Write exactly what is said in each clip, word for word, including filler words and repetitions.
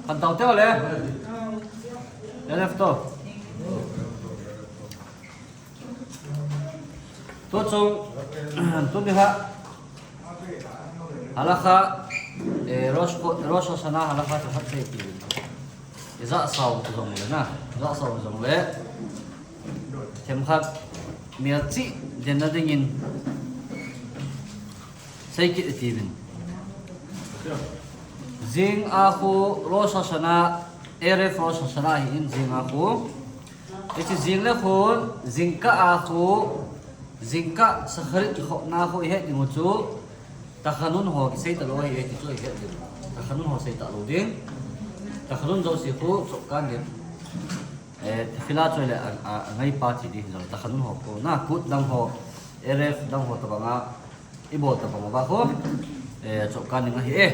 Kan tau teo le. Elef to. Tu chung, tu ni ha. Halakha, eh, Rosh, Rosh Hashanah halakha tu hat sei ti. Iza sau tu jong le na. Iza sau tu jong le. Themkhat, mial chi, den na dingin. Sei kit ti vin. Jing a khu Rosh Hashanah, Erev Rosh Hashanah hi in jing a khu. Hiche jing le khun, jingkah a khu, jingkah Shacharit kikhopna khu i het ding u chu, Tachanun ho kisei talou ahi e ti chu i het ding. Tachanun ho sei talou ding. Tachanun jouse khu chopkan ding. Eh, tefillah choi le a, a, a ngai pa ti ding jong. Tachanun ho khu, na kut dang ho, Erev dang ho tabang a, i bol tabang uva khu, eh, chopkan ding ahi e.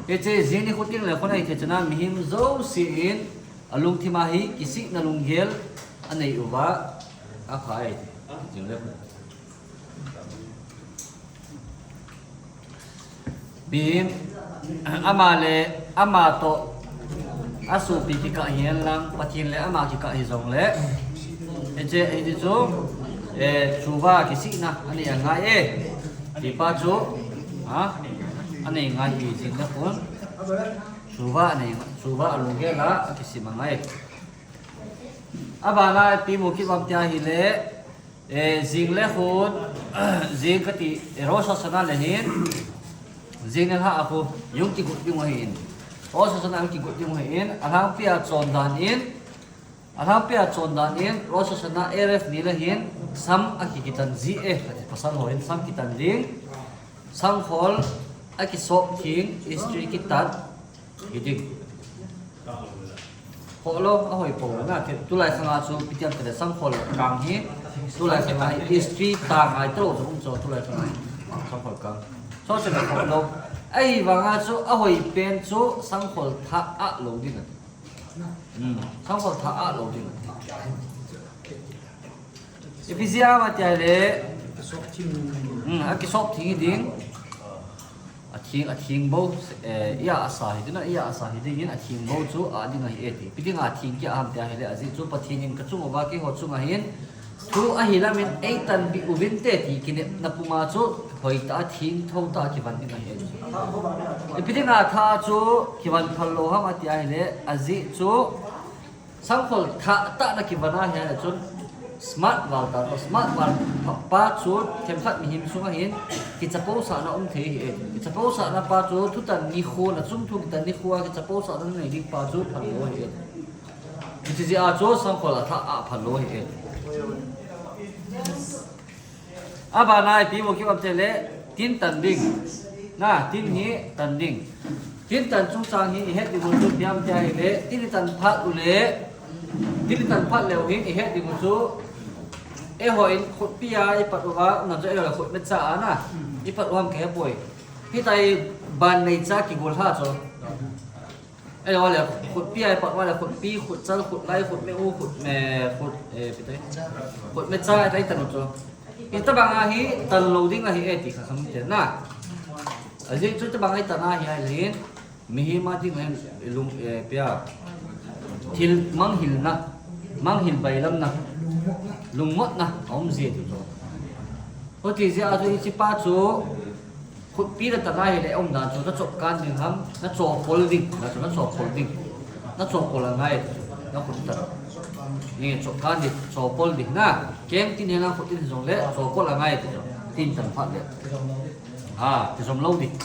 Hiche jing ni khu teng le khun ahi thei chana mihem jouse in, a lungthim a hi kisihna lunggel a nei uva, a pha e ti. Jing le khun. Mihem, ama le, ama toh, a sopi kikah hi hen lang, Pathen le ama kikah hi jong le. Hiche, hiche chu, eh, tshuva kisihna, a nei angai e. Ti pa chu, ha? A nei ngai e, jing le khun. Tshuva a nei, tshuva a lunggel a, a kisim angai. Abana, ipi mu kit uvem tia ahile, eh, jing le khun, jing kati, eh, Rosh Hashanah le hin, jing le lha a khu, jong kigot ding u ahin. Rosh Hashanah jong kigot ding u ahin, alhangpi a chondan in, alhangpi a chondan in, Rosh Hashanah Erev ni le hin, sam akikitan ji e, kati pasal ho hin, sam kitan ding, sangkhol, akisop thing, istri kitat, Hiding. Khoh lou, ahoi po na, ke, tulai khang a chu, ipi ti ham tile sangkhol kang hi, tulai khang a hi, istri ta ngai talou chu, um chu, tulai khang a hi, sangkhol kang. Chu chu khoh lou. Ahivang a chu, ahoi pen chu, sangkhol thah a lou ding ati. Hmm, sangkhol thah a lou ding ati. Ipi jeh ham tia le, hmm, akisop thing hiding. Athing, athing bou, eh, ia asa hiding, ia asa hiding in athing bou chu a ding ahi e ti. Ipi dinga athing kit ham tia ahile, ajeh chu Pathen in kachung uva keiho chunga hin, thu ahi lamin eitanpi uvinte ti kinepna puma chu hoitah a thing thotah a kivan ding ahi e ti. Ipi dinga thah chu kivan phal lou ham tia ahile, ajeh chu Sangkhol thah tah na kivan a ahile chun smart val ta, smart val pa chu themkhat mihem sunga hin kichapousahna um thei ahi e. Kichapousahna pa chu thutan nikho, na chungthu kitan nikho a kichapousahna nei ding pa chu phal lou ahi e. Hiche jeh a chu sangkhol athah a phal lou ahi e. Abana ipi mu kit uvem tile, tin tan ding. Na, tin hi tan ding. Tin tan chungchang hi i het ding u chu ipi ham tia ahile, tin i tan phat u le, tin i tan phat leu hin i het ding u chu, eiho in khutpi a i pat uva, na chu eiho le khut mecha a na, i pat u ham kahe poi. Hitia hi ban neicha kigol lha chu. Eiho le, khutpi a i pat uva le, khutpi, khutchal, khutlai, khutme u, khutme, khut, eh, ipi ti, khutmecha, itia i tan u chu. Hitabang a hi tan lou ding ahi e ti kha kham te na. Ajeh chu hitabang a i tan a hi ahile hin, mihem a ding a hin, lung, eh, ipi a, thil manghilna, manghil bailamna, lungmotna, aum ji e ti chu. Hiti jeh a chu hiche pa chu, Khutpi na tan ahile umdan chu na chopkan ding ham, na chopol ding, na chu na chopol ding. Na chopol angai, na khut tan. Ni chopkan ding, chopol ding na. Keng tin hi na khut tin jong le, chopol angai ti chu. Tin tan phat le. Ha, ti jom lou ding.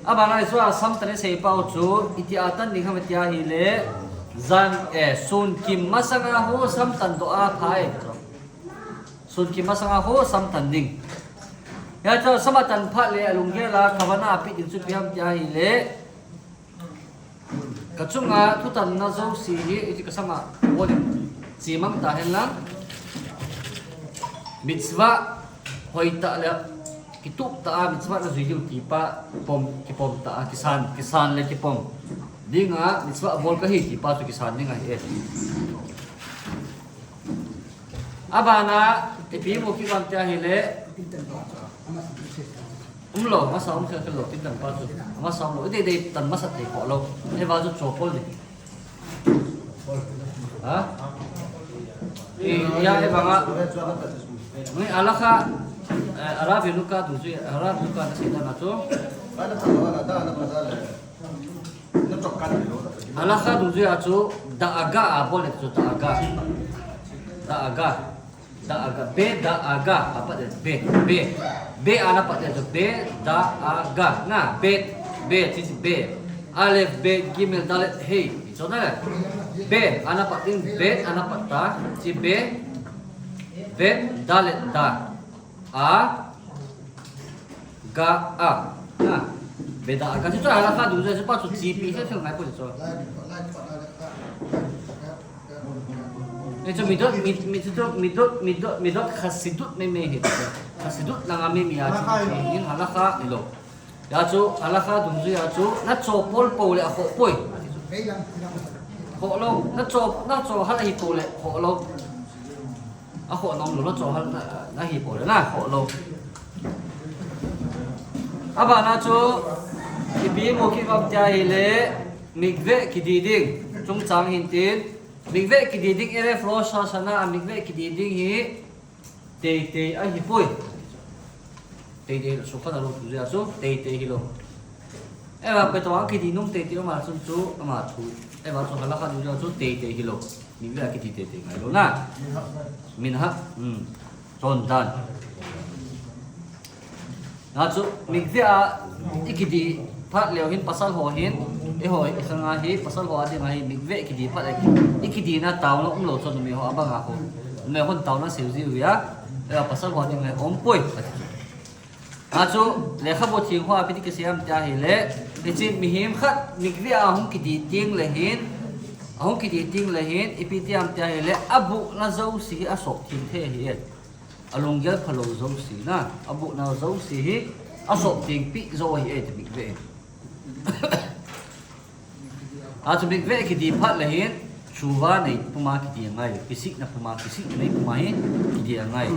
Abana Isua sam tan i sei pau chu, itia tan ding ham tia ahile, jan, eh, sun kim masanga ho sam tan doh a pha e. Sun kim masanga ho sam tan ding. Hia chu sam a tan phat le alunggel a kavana a pe ding chu ipi ham tia ahile. Kachunga thutanna jouse hi, iti kasama, bol in, chemang ta hen lang. Mitzvah, hoitah le, kitup tah a, mitzvah na jui diu ti pa, pom, kipom tah a, kisan, kisan le kipom. Dinga, mitzvah bol kahi ti pa chu kisan ding ahi e. Abana, ipi mu kit uvem tia ahile, Umlou, masa um khe khe lou, tin dang pa chu. Masa umlou, i dei dei tan masa thei kho lou. Eiva chu chopol ni. Ha? I, ya, eiva nga. Ni halakha, eh, Harav Yehuka tu chu, Harav Yehuka na sida na chu. Halakha dungjuia chu da'aga a bol le chu da'aga. Da'aga. Da'aga. Be da'aga. Apat le be. Be. Be ana pat le chu be da'aga. Na be. Be. Chi chi be. Alef, be, gimel, dalet, hei. Chu na. Be ana pat ding. Be ana pat ta. Chi be. Be dalet da. A. Ga a. Ha. Be da'aga. Chu chu halakha dungjuia chu pa chu chipi se thil ngai ko chu. Ni chu midot, mi, mi chu chu midot, midot, midot Chassidut mei mei hi. Chassidut langa mei mei a chu. Ni halakha ni lou. Ya chu halakha dungjuia chu na chopol po le a kho poi. Kho lou. Na cho, na cho hal hi po le kho lou. A kho nom lou, na cho hal na, na hi po le na kho lou. Abana chu, ipi mu kit uvem tia ahile, mikveh kidi ding. Chungchang hin tin, mikveh kidi ding, Erev Rosh Hashanah a mikveh kidi ding hi, teitei ahi poi. Teitei, Shulchan Aruch tu jeh a chu, teitei hilou. Eiva pe to a kidi nom teitei ama chun chu, ama thu. Eiva chu halakha tu jeh a chu, teitei hilou. Mikveh a kidi teitei ngai lou na. Minhag, hmm. Chondan. Na chu, mikveh a i kidi phat leu hin pasal ho hin, eiho i khang a hi, pasal ho a ding a hi, mikveh kidi phat le, i kidi na taona umlou chu numei ho a bang a ho. Numei hon taona seu jiu a, eiva pasal ho a ding a hi um poi. Achu, lekhabu theng hoa ipi ti kisei em tia ahile, hiche mihem khat mikveh a ahung kidi teng le hin, ahung kidi teng le hin, ipi ti em tia ahile, abuhna jouse hi asop theng thei ahi e. Alunggel phalou jouse na, abuhna jouse hi asop theng pi jou ahi e ti mikveh in. Achu mikveh kidi phat le hin, tshuva nei puma kidi angai, kisihna puma, kisihna nei puma hi kidi angai.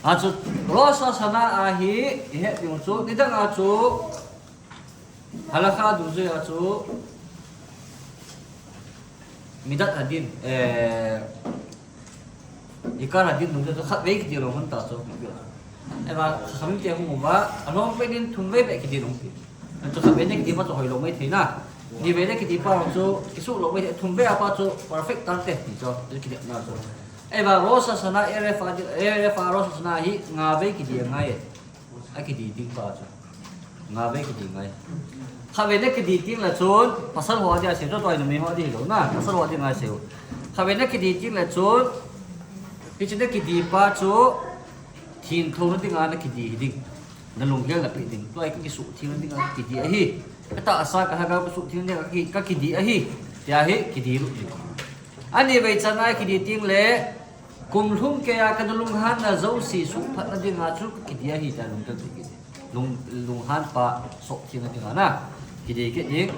Achu Rosh Hashanah a hi, i het ding chu, nidang a chu, halakha dungjuia chu, Midat Hadin, eh, Ikar Hadin dungjuia chu khatvei kidi lou hon ta chu. Eiva, khamim te hung uva, alhom pet in thumvei beh kidi lou ti. Achu khatvei ne kidi pa chu hoilou mai thei na. Nivei ne kidi pa chu, kisuh lou mai thei, thumvei a pa chu perfect tan te ti chu, kidi na chu. Eiva, Rosh Hashanah, Erev a, Erev a Rosh Hashanah hi, ngavei kidi angai. Akidi ding pa chu. Ngavei kidi ngai. Khatvei ne kidi teng le chun, pasal ho a dia sei, chu tua numei ho a di lou na, pasal ho a di ngai sei. Khatvei ne kidi teng le chun, hiche ne kidi pa chu, thengtho na dinga na kidi hi ding. Na lunggel na pe ding. Tua hi ka kisuh theng na dinga kidi ahi. Ka tahsa ka lhagao kisuh theng na dinga ka ki, ka kidi ahi. Tia hi kidi lut ding. Anivei chan a kidi teng le, kum lhung keiya ka na lunghanna jouse suhphatna dinga chu ka kidi ahi tia lungthim kiti. Lung, lunghan pa sop theng na dinga na. Kidi kit ding.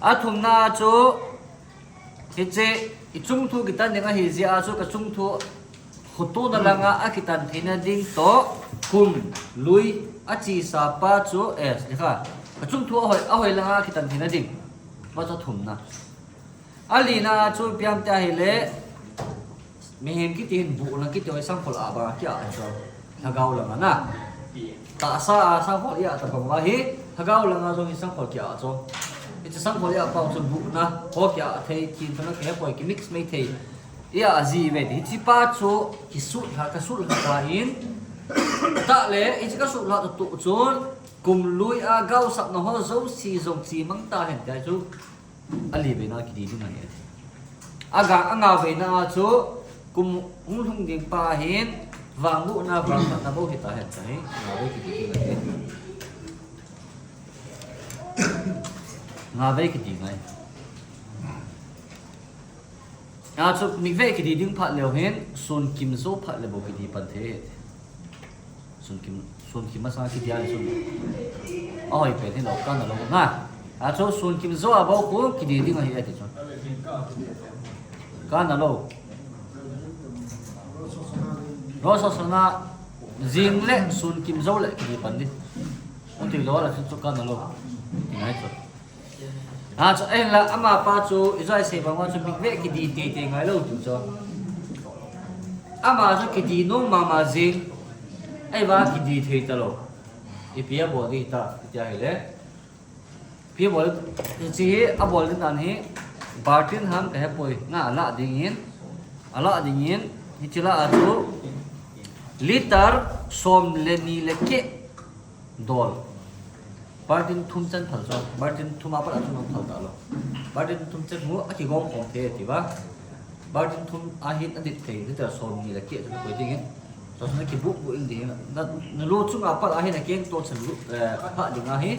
Athumna chu, hiche, i chungthu kitan ding ahi jeh a chu ka chungthu khotona langa akitan theina ding toh, kum, lui, achesa pa chu, eh, lekha. Ka chungthu ahoi, ahoi langa akitan theina ding. Pa chu athumna. Alina chu ipi ham tia ahile, mihem kiti hin buhna kiti ho hi sangkhol a banga kia a chu. Lhagao langa na. Tahsa a sangkhol i a tabang uva hi, lhagao langa jong hi sangkhol kia a chu. Hiche sangkhol i a pa chu buhna, ho kia a thei, thengtho na kihepoi, kimix mai thei. I a ji ve ti. Hiche pa chu kisuhlha, kasuhlha ta in. Tah le, hiche kasuhlha tu tu chun, kum lui a gaosapna ho jouse jong chemang ta hen tia chu. Ali veina kidi ding ahi. Aga, anga veina a chu kum hung lhung ding pa hin vangbuhna, vangphatna bou hita hen tia hi. Ngavei kidi ding ahi. Ngavei kidi ngai. Achu mikveh kidi ding phat leu hin, sun kim jou phat le bou kidi pan thei. Sun kim, sun kim masanga kidi a le sun. Ahoi pen hilou, kana lou na. Achu sun kim jou a bou khu kidi ding ahi ati chu. Kana lou. Rosh Hashanah jing le sun kim jou le kidi pan di. Ati lou le chu chu kana lou. Ti ngai chu. A chu ahinla amapa chu ijat sei bang uva chu mikveh kidi teitei ngai lou ti chu. Ama chu kidi nom mama jing. Ahivang kidi thei talou. Ipi abol di ta, iti ahile. Ipi abol, hiche hi abol ding dan hi, batin ham kahepoi, na alah dingin, alah dingin, hiche lah a chu, liter som le ni le keh dol. Batin thum chan phal chu, batin thum apat a chu phal talou. Batin thum chan hu akigong khom thei ati uva. Batin thum ahin adit thei, liter som ni le keh chu koi dingin. Tua chu na kibuh buh in ding, na, na lu chunga pat a hin a keng to chan lu, eh, phah ding ahi.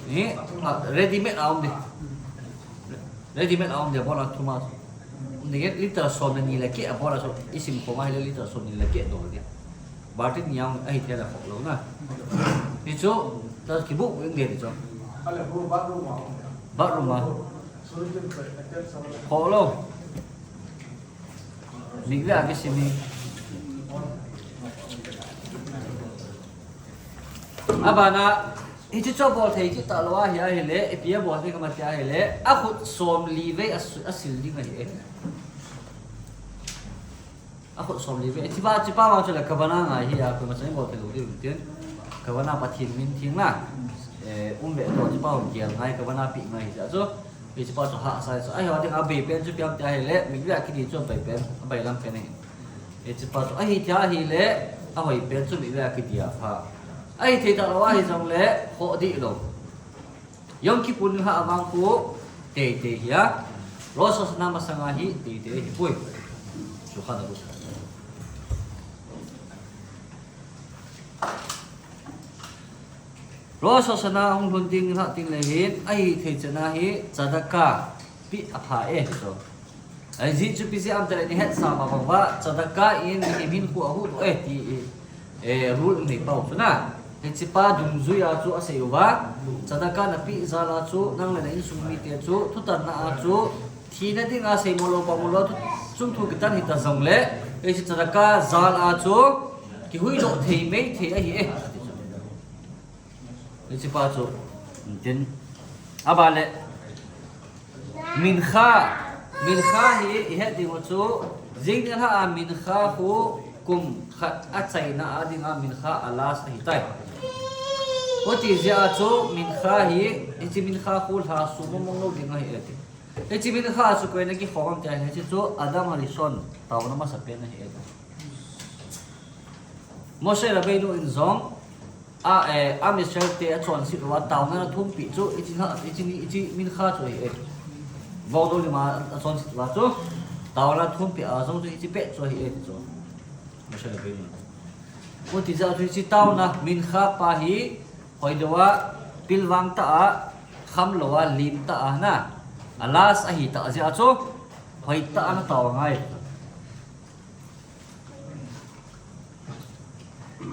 Ni, ah, ready made a um di. Ready made a um di, abon a thum a. Um ding, liter som le ni le keh abon a chu, isim khom ahile liter som ni le keh dol di. Batin ni a um ahi thei le khoh lou na. Ni chu, ta kibuh buh in di chu. Bathroom a. Khoh lou. Mikveh a kisim hi. Abana, hiche chu abol thei kit talou ahi, ahile, ipi abol thei ham ati ahile, akhut som li vei asu-, asil ding ahi e. Akhut som li vei, hichepa, hichepa vang chu le kavana ngai hi a, koima chan bol thei lou diu tin. Kavana Pathen min theng na. Eh, um ve to, hichepa hung gel ngai, kavana pi ngai hi a chu. Hichepa chu hahsa chu. Ahi ho ding a bei pen chu ipi ham ti ahile, mikveh a kidi chu abai pen, abai lam pen ahi. Hichepa chu ahi thei ahile, ahoi pen chu mikveh a kidi a pha. Ahi thei talou ahi jongle, khoh dih lou. Yom Kippur ni lha a vang khu, teitei hi a. Rosh Hashanah masang a hi, teitei hi poi. Shulchan Aruch. Rosh Hashanah hung lhun ding lha ding le hin, ahi thei chan a hi, tzedakah, peh apha e, so. Ajeh chu ipi jeh ham itile ni het sa ma bang uva, tzedakah in mihem hinkho ahuhdoh e, ti, eh, rule nei pau chu na. Hichepa dungjui a chu asei uva, tzedakah napeh jal a chu, nang le na insung mite chu, thutanna a chu, thina dinga seimo lou, pamo lou, thu, chungthu kitan hita jongle, hiche tzedakah jal a chu, kihuhdoh thei mei thei ahi e. Hichepa chu, tin, abale, mincha, mincha hi ihet diu chu, jing ni lha a mincha khu kum khat achaina a dinga mincha a last ahitai. Hiti jeh a chu mincha hi, hiche mincha khu lha sum mong mong lou ding ahi e ti. Hiche mincha chu koi in akikhom ham ti ahile, hiche chu Adam Harishon, taona masapen ahi e ti. Moshe Rabbeinu in jong, a, eh, Am Israel te achonset uva, taona ana thumpeh chu, hiche na, hiche ni, hiche mincha chu ahi e. Vangdou lima achonset uva chu, taona thumpeh a jong chu hiche peh chu ahi e ti chu. Moshe Rabbeinu. Hiti jeh a chu hiche taona mincha pa hi, hoilou a, pilvang tah a, khamlou a, lim tah a na. A last ahi tah jeh a chu, hoitah a na tao angai.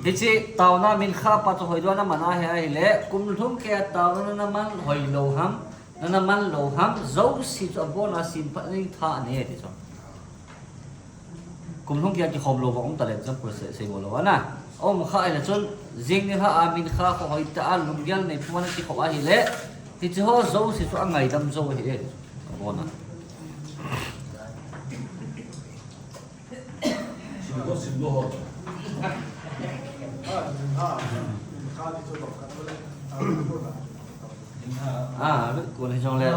Hiche taona mincha pa chu hoilou a naman ahi ahile, kum lhum keiya taona naman hoilou ham, nana man lou ham, jouse chu abon a simphat in tha anei ti chu. Kum lhum keiya kikhom lou vang um taleng chun pur se, seimo lou ana. Aum kha ahile chun, jing ni lha a mincha khu hoitah a lunggel nei pum a na kikhom ahile, hiche ho jouse chu angaidam jou ahi e. Abon a. Ah, kon hi jongle.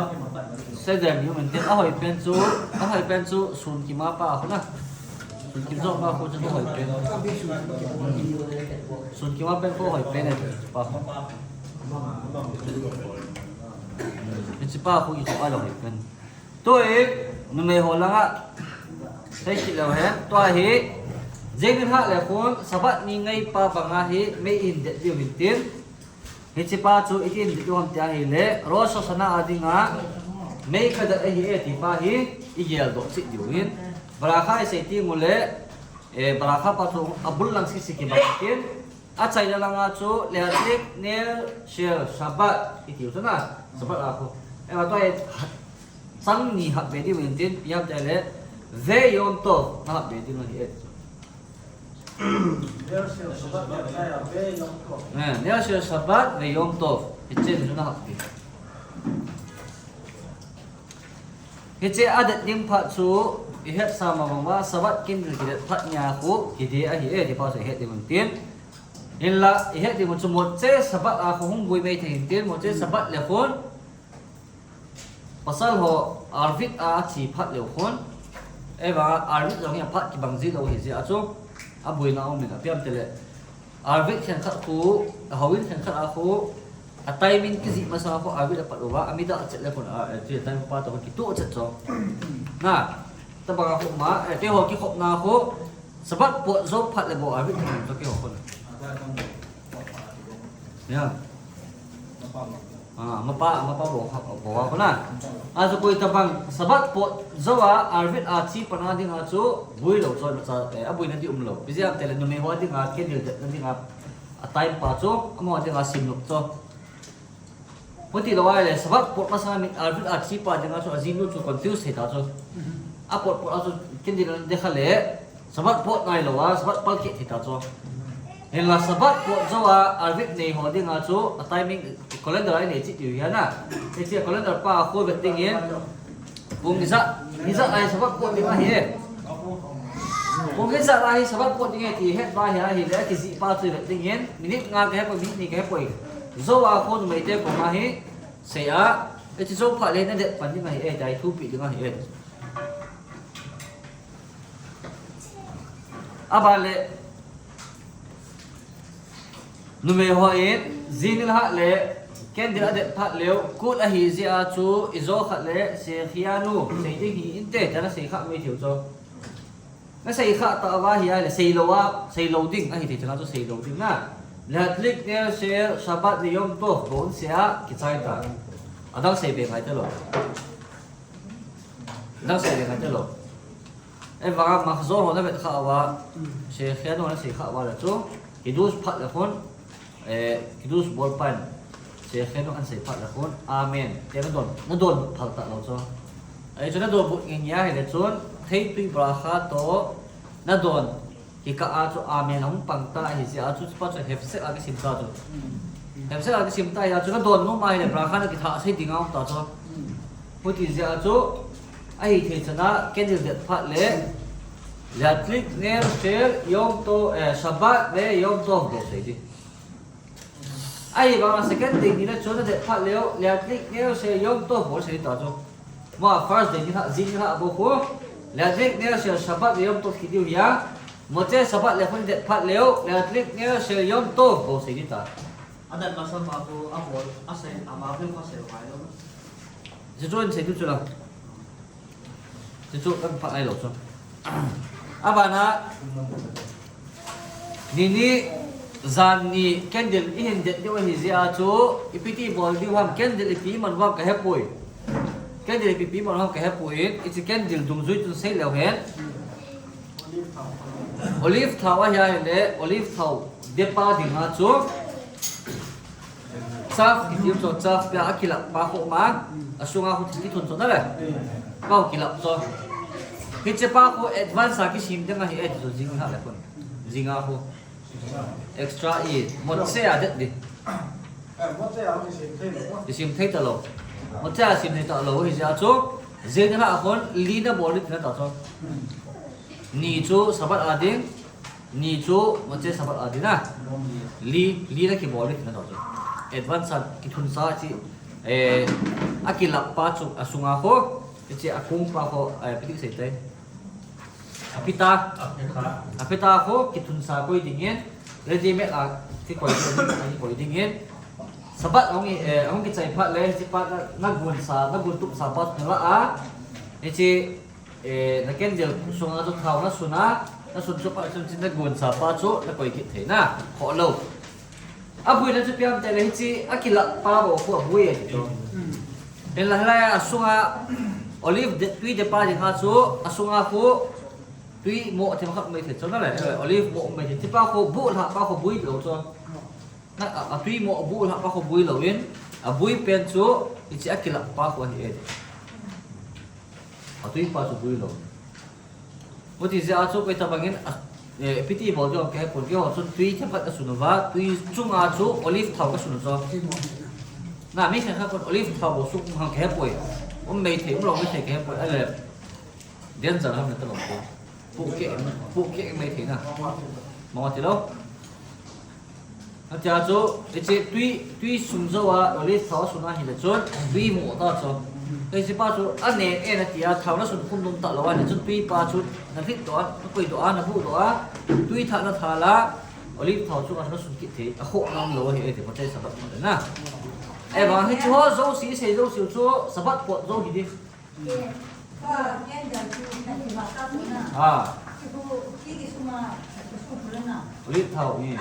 Seder ni um intin, ahoi pen chu, ahoi pen chu sun kima pa khu na. Sun kim jo pa khu chu ahoi pen. Sun kima pen khu ahoi pen e pa khu. Hiche pa khu i khu ahoi pen. Tua hi, numei ho langa, thei kit leu hen, tua hi, jing ni lha le khun, Sabbath ni ngai pa banga hi, mei in det diu hin tin. Hiche pa chu, iti in det diu ham ti ahile, Rosh Hashanah a dinga, mei ka det ahi e ti pa hi, i geldoh cheh diu hin. Bracha i sei teng ule, eh, bracha pa chu, abul lang sisi kibang tin. Achaina langa chu, Lehatlik Ner Shel Shabbat, i tiu chu na, Shabbat a khu. Ema tua hi, chang ni hap ve diu in tin, ipi ham ti le, ויום טוב. Nahap be ding ahi e. ner shel Shabbat ve yom tov. Eh, ner shel Shabbat ve yom tov. Hiche chu nahap be. Hiche adet ding phat chu ihet sa ma bang uva, Shabbat candle kidet phat nia khu kide ahi e, ti pa chu ihet ding un tin. Hinla, ihet ding un chu Motzei Shabbat a khu hung bui mai thei in tin, Motzei Shabbat le khun, pasal ho Arvit a ache phat leu khun. Ahivang Arvit jong hi aphat kibang ji lou ahi jeh a chu, abuina um in apiam tile. Arvit khenkhat khu, ahouin khenkhat a khu, a timing kijih masa khu Arvit apat uva, amida achet le khun, a, eh, ti time pa toh kitoh chet chu. Na, tabang a khu ma, eh, keiho kikhopna khu, Shabbat pot jou phat le bou Arvit khen chu keiho khun. Ya. Ah, mapa, mapa bou kha, bou a khu na. Achu koi tabang, Shabbat pot jou a, Arvit a che pan a ding a chu, bui lou chu, macha, eh, abuina ding um lou. Ipi jeh ham tile numei ho ding a, candle det na ding a, a time pa chu, amaho ding a sim lou chu. Huti lou ahile, Shabbat pot masang a mi Arvit a che pa ding a chu, ajing nu chu confuse thei ta chu. Apot pot a chu, candle de kha le, Shabbat pot nai lou a, Shabbat palkeh thei ta chu. Hinla Shabbat pot jou a, Arvit nei ho ding a chu, a timing calendar a inei cheh diu ahi na. Hiche calendar pa a khu vet ding in. Pung ijat, ijat a hi Shabbat pot ding ahi e. Pung ijat a hi Shabbat pot ding ahi ti het uva ahi ahile, kijih pa chu vet ding in. Minute nga kahe poi, minute ni kahe poi. Jou a khu numei te koma hi sei a. Hiche jou phat le nadet pan ding ahi e, tia thu pe ding ahi e. Aban le, numei hon, jing nilhah le, candle adet phat leu, kut ahi jeh a chu, ijo khat le, Shechianu, sei ding hi inte, tia nasei kha mai thei u chu. Nasei kha ta uva ahi ahile, sei lou a, sei lou ding, ahi thei chana chu sei lou ding na. Lehatlik ner shel, Shabbat ve yom tov, bou sei a, kichai ta. Adang sei be ngai talou. Adang sei be ngai talou. Ahivanga Mahzor ho navet kha uva, Shechianu ho nasei kha uva le chu, Kiddush phat le khun, eh, Kiddush bol pan, Shechianu ahin sei phat le khun, Amen. Tia nadon, nadonbut phal talou chu. Ahi chu nadonbut ngen ngen ahile chun, theitui bracha toh, nadon, kikah a chu Amen ahung pang ta ahi jeh a chu, chupa chu Hefset a kisim ta chu. Hefset a kisim ta ahi a chu, nadon nom ahile bracha nakithah sei ding aum ta chu. Huti jeh a chu, ahi thei chana candle det phat le, Lehatlik ner shel yom tov, eh, Shabbat ve yom tov bou sei ding. Ahivanga second day ni le chu nadet phat leu, Lehatlik ner shel yom tov bou sei ta chu. Ma first day ni kha, jing ni kha bou khu, Lehatlik ner shel Shabbat ve yom tov kiti diu ahi a, Motzei Shabbat le khun det phat leu, Lehatlik ner shel yom tov bou sei ding ta. Adet masa pa khu, abol, asei, ama khu asei ngai lou. Chuchu in sei diu chu la. Chuchu kan phat nai lou chu. Abana, nini, jan ni candle ihin det diu ahi jeh a chu, ipi ti bol diu ham, candle ipi man u ham kahe poi. Candle ipi ipi man u ham kahe poi, hiche candle dungjui chun sei leu hen. Olive thao ahi ahile, olive thao depa dinga chu, chaff kiti chu, chaff pia akilap pa khu ma, asunga khu thil kithun chu na le. Pa khu kilap chu. Hiche pa khu advance a kisim ding ahi e ti chu jing nilhah le khun. Jinga khu. Extra i, Motzei a det ding. Kisim thei talou. Motzei a sim thei talou, hijeh a chu, jing nilhah a khun, li nabol ding tina ta chu. Ni chu Shabbat a ding, ni chu Motzei Shabbat a ding na. Li, li nakibol ding tina ta chu. Advance a kithunsa chu, eh, akilap pa chu asunga khu, hiche akung pa khu, eh, ipi ti sei tai. Apita. Apita. Apita khu kithunsa koi dingin, ready made a kikoi dingin, kikoi dingin. Shabbat ahung, eh, ahung kichai phat le, hiche pa na, nagunsa, naguntupsa pa chu nala a. Hiche, eh, na candle sunga chu thao nasun a, nasun chu pa chun hiche nagunsa pa chu nakoi kit thei na, khoh lou. Abuina chu ipi ham tile hiche akilap pa bou khu abui ahi chu. Hinla hilai a asunga olive de, tui depa dinga chu asunga khu tui moh themkhat um mai thei chu na le, olive moh um mai thei. Hiche pa khu buhlhah pa khu bui lou chu. Na, a, atui moh buhlhah pa khu bui louvin, abui pen chu hiche akilap pa khu ahi e. Atui pa chu bui lou. Huti jeh a chu koi tabang in, a, eh, piti bol ding kahe pon, keiho chu tui themkhat kasun uva, tui chunga chu olive thao kasun u chu. Na, mi khat khat kon olive thao bol sung hang kahe poi. Um mei thei, um lou mei thei kahe poi. Ale, danger ham na talou ko. Pu ke, pu ke mei thei na. Mama ti lou. Atia chu, hiche tui, tui sung jou a, olive thao sun a hile chun, tui mo ta chu. Hiche pa chu, a ne e na tia, thao na sun khum nom ta lou a, le chun tui pa chu, na hlit doh a, na koi doh a, na bu doh a, tui tha na tha la, olive thao chu a na sun kit thei, a khoh nom lou hi e ti, pa te sa ba mo na. E ba, hiche ho jouse, sei jouse chu, Sabbath pot jou hi di. Ah. Olive thao, eh.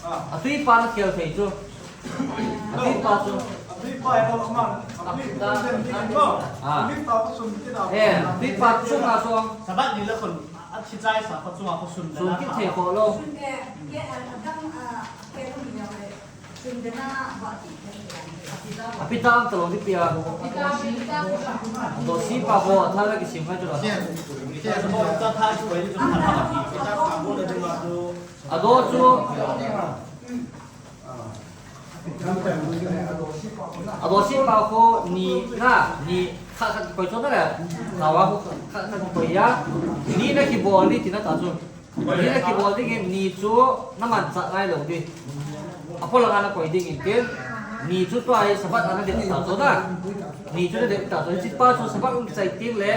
A tui pa na khel thei chu. A tui pa chu. Ah. Eh, tui pa chu na so. Sabbath ni le khun, a thi chai sa pa chu a pa sun le. Sun kit thei kho lou. Api tam talou di pia. Adosi pa ho, tha la kisim ngai chu la. Ado chu. Adosi pa ho ni na, ni khat khat koi chu na le. Thao a ho khat khat koi a. Ni na kibol ni ti na ta chu. Ni na kibol dingin ni chu na manchah ngai lou di. A polanga na koi dingin tin. Ni chu tua hi Sabbath a na det ta chu na. Ni chu na det ta chu. Hiche pa chu Sabbath um chai teng le.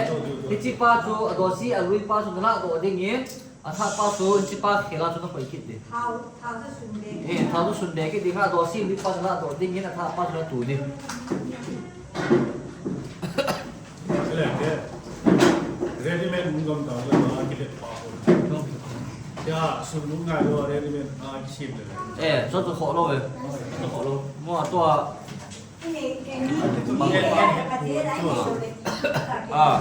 Hiche pa chu adosi alui pa chu na la doh dingin. A tha pa chu hiche pa khel a chu na koi kit di. Thao, thao chu sun be. Eh, thao chu sun be kit ding a adosi lui pa chu na la doh dingin a tha pa chu na tu di. Ready-made mun gam ta le ma ki le pa ko. Ya, sun mun ngai lo ready-made a ki sim le. Eh, so to kho lou ve. To kho lou. Mo a to a. Ah.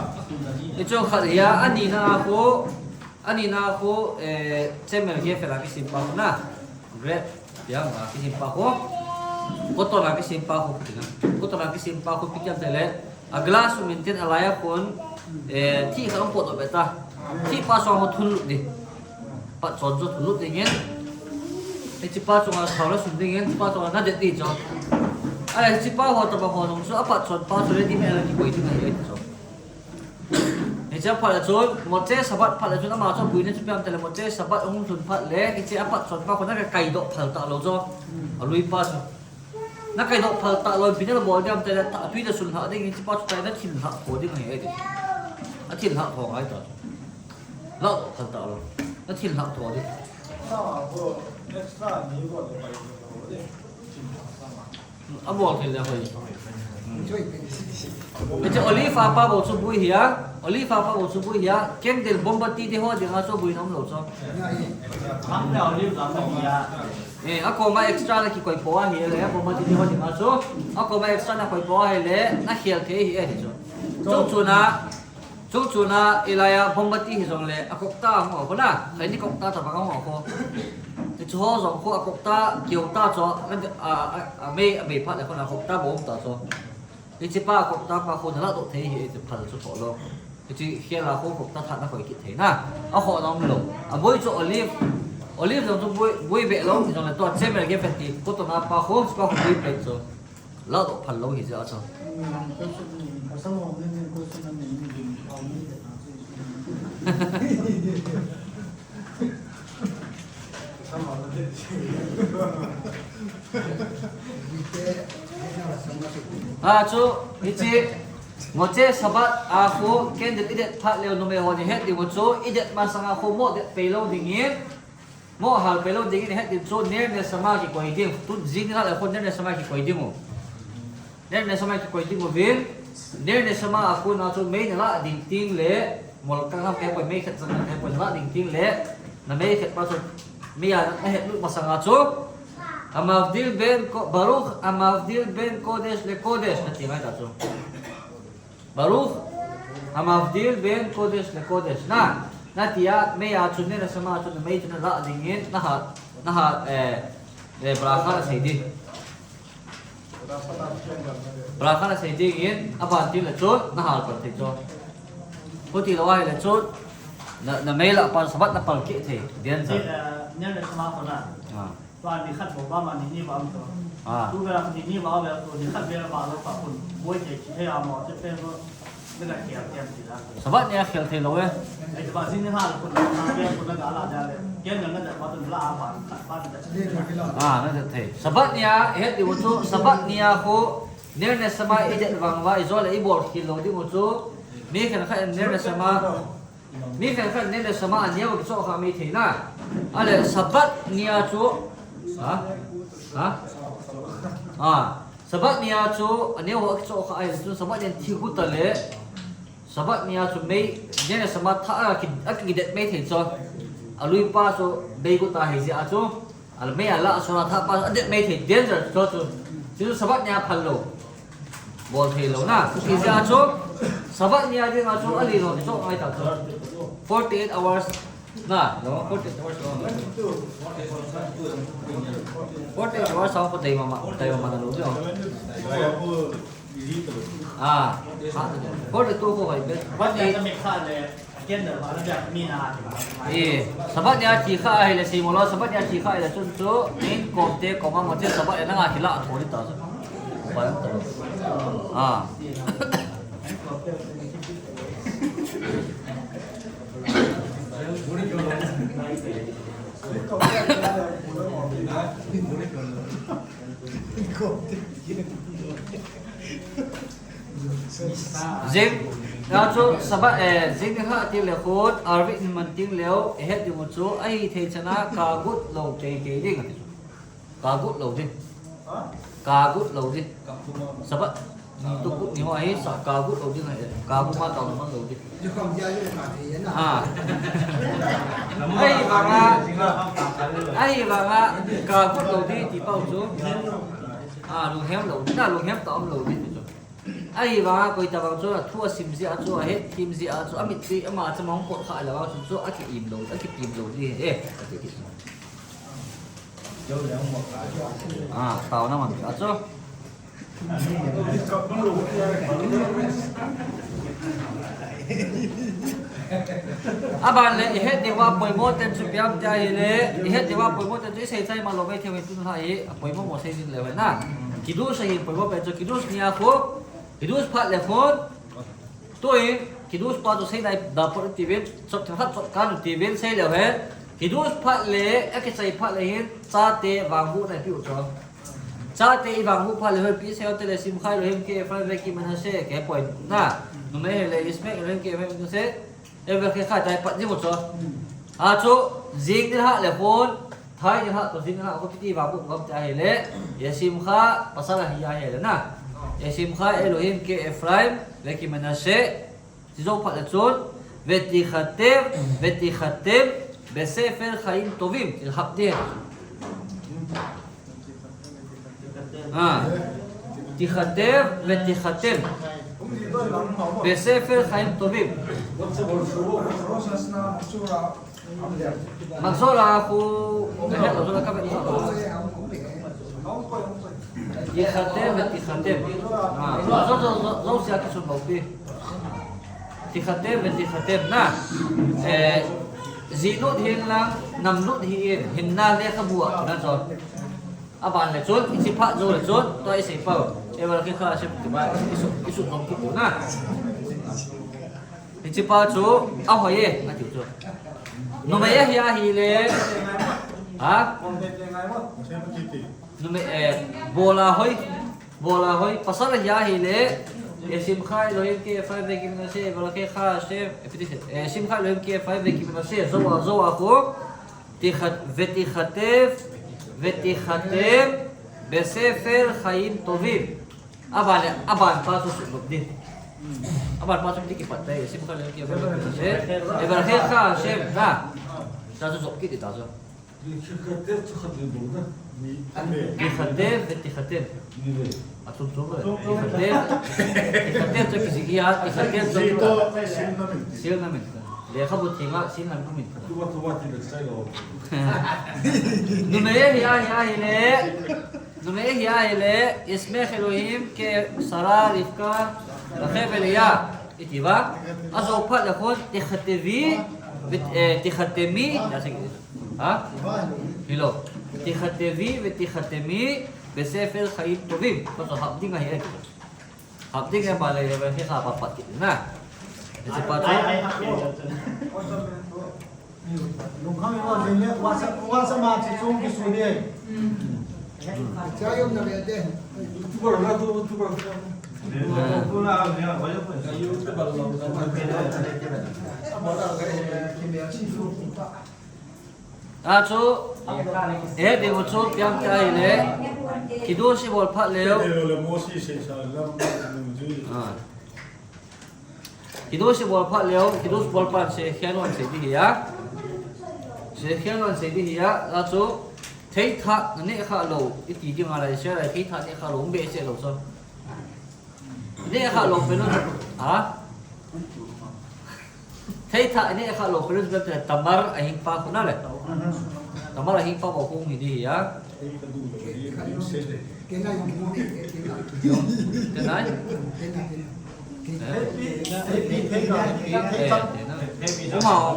Hiche khat hi a, ani na a ko. Ani na ko, eh, chemical ge fe la ki sim pa ko na. Grade. Tia ma kisim pa ho. Cotton a kisim pa ho tina. Cotton a kisim pa ho pi kiam tele. A glass um in tin a lai a kon, eh, thi khat um pot doh be ta. Thi pa song ho thun lut di. Pat chon chu thun lut dingin. Hiche pa chunga thao la sun dingin, pa chunga na det di chu. Ale hiche pa ho tobang ho jong chu a pat chon pa chu ready made a kikoi ding ahi chu. Hiche phat le chun, Motsei Sabbath phat le chun, ama chu buina chu ipi ham tile Motsei Sabbath ahung lhun phat le, hiche a pat chon pa khu na kai doh phal ta lou chu. A lui pa chu. Na kai doh phal ta lou, ipi na bol ding ham tile, tui le sun lhah ding, hiche pa chu tai na thil lhah tho ding ahi e ti. A thil lhah tho ngai ta chu. Lah doh phal ta lou. Na thil lhah tho ding. Extra ni bol le pai lo de. A bol thei le hoi. Hiche olive a pa bou chu bui hi a. Olive a pa bou chu bui hi a. Candle, mombati te ho dinga chu bui nom lou chu. Ang le olive lam le hi a. Eh, a koma extra na kikoi po ahi le, mombati te ho dinga chu. A koma extra na koi po ahi le, na khel thei hi e ti chu. Chu chu na. Chung chuna, hilai a, mombati hi jong le, a kokta hung a khu na, khai ni kokta tabang hung a khu. Hichu ho jong khu a kokta, kiu ta chu, a, a, a, a mei, a mei phat le khu na kokta bou um ta chu. Hiche pa a kokta pa khu na lah doh thei hi, hiche phal chu tho lou. Hiche khel a khu kokta tha na koi kit thei na. A kho na um lou. A boi chu olive, olive jong chu boi, boi be lou, hi jong le tua chemical ge fe ti, cotton a pa khu, pa khu boi be chu. Lah doh phal lou hi jeh a chu. A chu, hiche, Motsei Sabbath a khu candle i det phat leu numei hon i het diu chu, i det masang a khu mo det pei lou dingin. Mo hal pei lou dingin het ding chu ner neshama kikoi ding. Tu jing nilhah le khu ner neshama kikoi ding u. Ner neshama kikoi ding uvin. Ner neshama a khu na chu mei na lah ding teng le. Mol kang ham kahe poi, mei khet jang ham kahe poi, na lah ding teng le. Na mei khet pa chu mei a na het lut masang a chu. Hamavdil ben ko-, Baruch Hamavdil ben kodesh le kodesh na ti ngai ta chu. Baruch Hamavdil ben kodesh le kodesh. Na, na ti a, mei a chun ner neshama a chun mei chun na lah dingin, na ha, na ha, eh, eh, bracha na sei di. Bracha nasei dingin, aban teng le chun, nahal pan thei chu. Chuti lou ahile chun, na, na mei lah a pat Sabbath napal keh thei, danger. Ner Neshama kona. Ah. Tua nikhat bou ba ma ni ni ba am to. Ah. Tu ga ni ni ba ba tu nikhat be ba lo pa kun. Boi che che ya mo che pe ko. Ni ga kia kia ti la. Sabbath nia khel thei lou e. Ai ba zin ni ha kun na be kun na ga la da le. Kia na na da ba tu la ba ba da. Ah, na da thei. Sabbath nia het diu chu Sabbath nia khu Ner Neshama i det vang uva i jo le i bol khel lou diu chu. Mi khenkhat Ner Neshama Mi khenkhat Ner Neshama aneo kichoh kha mai thei na. Ale Sabbath nia chu. Ha? Ha? Ah, Sabbath nia chu aneo ho kichoh kha ai chu Sabbath nia thi gu ta le. Sabbath nia chu mei Ner Neshama tha a ki, a kidet mai thei chu. Alui pa chu bei gu ta hei jeh a chu. Al mei ala sona tha pa a det mai thei danger chu chu. Chu Sabbath nia phal lou. Bol thei lou na. Chu ti jeh a chu. Sabbath nia ding a chu ali lou chu ngai ta chu. Forty eight hours. Na, no, forty eight hours lou. Forty eight hours sa ko dei mama, dei mama na lou chu. Ah, forty two ko hai be. Sabbath nia ka mi kha le. Eh, Sabbath nia thi kha ahile sei mo lou, Sabbath nia thi kha ahile chun chu, min kom te kom a mo che Sabbath nia nga kila thou ni ta chu. Pai ta. Ah. Jing, a chu Sabbath, eh, jing ni kha ti le khun, Arvit ni man ting leo, eh, het ding u chu, ahi thei chana, ka gut lou tei tei ding. Ka gut lou ding. Ka gut lou ding. Sabbath, tu gut ni ho ahi, sa ka gut lou ding, eh, ka gut ma ta man lou ding. Ah. Ahi vanga, ahi vanga, ka gut lou ding, ti pau chu. Ah, lunghem lou, na lunghem ta um lou ding chu. Ahivanga koi tabang chu, athu asim jeh a chu, ahet them jeh a chu, amit chu, ama chu, ama hung pot kha le vang chu, chu, akiim lou, akitim lou ding ahi, eh. Ah, taona man a chu. Aban le, i het diuva poimo ten chu ipi ham ti ahile, i het diuva poimo ten chu i seichai man lou maithei uvin tun lha hi, apoimo mo sei jing leu hen na. Kiddush ahi poimo pen chu, Kiddush nia khu, Kiddush phat le khun, tuin, Kiddush pa chu sei nai da phat u tivin, chop themkhat chop kan u tivin sei leu hen, Kiddush phat le, akichai phat le hin, chate vangbohna i pe u chu. Chate i vangboh phat le, hoipi sei u tile, Yishimcha Elohim ki Efraim veki Menashe, kei poi na. Numei hile, Yishmeh Elohim ki Efraim Menashe, Evel kei kha tai pat jing u chu. A chu, jing ni lha le khun, thai ni lha toh jing ni lha khun, piti vangboh gam ti ahile, Yishimcha, pasal ahi ahile na. Yishimcha Elohim ki Efraim veki Menashe, ti jou phat le chun, vetichatem, vetichatem, besefer chaim tovim, ti hap ding. Ah. Tichatem, vetichatem. Besefer chaim tovim. Mahzor a khu, ka het lou, ka vet lou. Tichatem, vetichatem. Ah, mahzor jou, jou, jouse a kisun lou pi. Tichatem, vetichatem na. Eh, ji lut hi in lang, nam lut hi in, hinna lekhabu a na chu. Aban le chun, i chi phat jou le chun, tua i sei pau. Evel kei kha sem ti ba, i su, i su nom ki tu na. I chi pa chu, ahoi e, ati chu. Numei ahi ahile. Ha? Numei, eh, bola hoi. Bola hoi. Pasal ahi ahile. Yishimcha Elohim ki Efraim veki Menashe, evel kei kha sem, eh, piti se. Eh, Yishimcha Elohim ki Efraim veki Menashe, jou a, jou a khu. Ticha-, vetichatem, vetichatem, besefer chaim tovim. Aban le, aban pa chu suhlup ding. Aban pa chu piti kipat tai, Yishimcha Elohim ki Efraim veki Menashe, evel kei kha sem, na. Ta chu jop kit ding ta chu. Tichatem, vetichatem. Atum chu ba. Tichatem, tichatem chu kijih a, tichatem chu kijih. Sil namin. Lekhabu theng a, sil namin. Numei ahi, ahi, ahile. Numei hi ahile, Yishmeh Elohim ke Sarah Rivka Rachel ve Leah. Iti uva. Ajou phat le khun, Tikhatevi, vet-, eh, Tikhatemi, ya se, ha? Hilou. Tikhatevi, vetikhatemi, besefer chaim tovim. Ko to hap ding ahi e. Hap ding e ba le, he kha pa pat kit na. Iti pa chu. Lungkham imo jing le, WhatsApp, WhatsApp ma chi chung kisu ni. Cha yom na ve te. YouTuber na tu, YouTuber. Tu na, ya, wa yo. YouTuber lo. A chu, eh, ding u chu piang ta ahile. Kiddush ibol phat leu. Kiddush ibol phat leu. Ah. Kiddush ibol phat leu, Kiddush bol phat Shechianu asei ding ahi a. Shechianu asei ding ahi a, a chu theithah naneh khah lou, iti ding a lai, Israel a theithah neh khah lou, um behseh lou chu. Neh khah lou pen u, ha? Theithah neh khah lou pen u, Tamar ahing pa khu na le. Tamar ahing pa bou khu hi ding ahi a. Tenai? Eh, tenai. Uma o.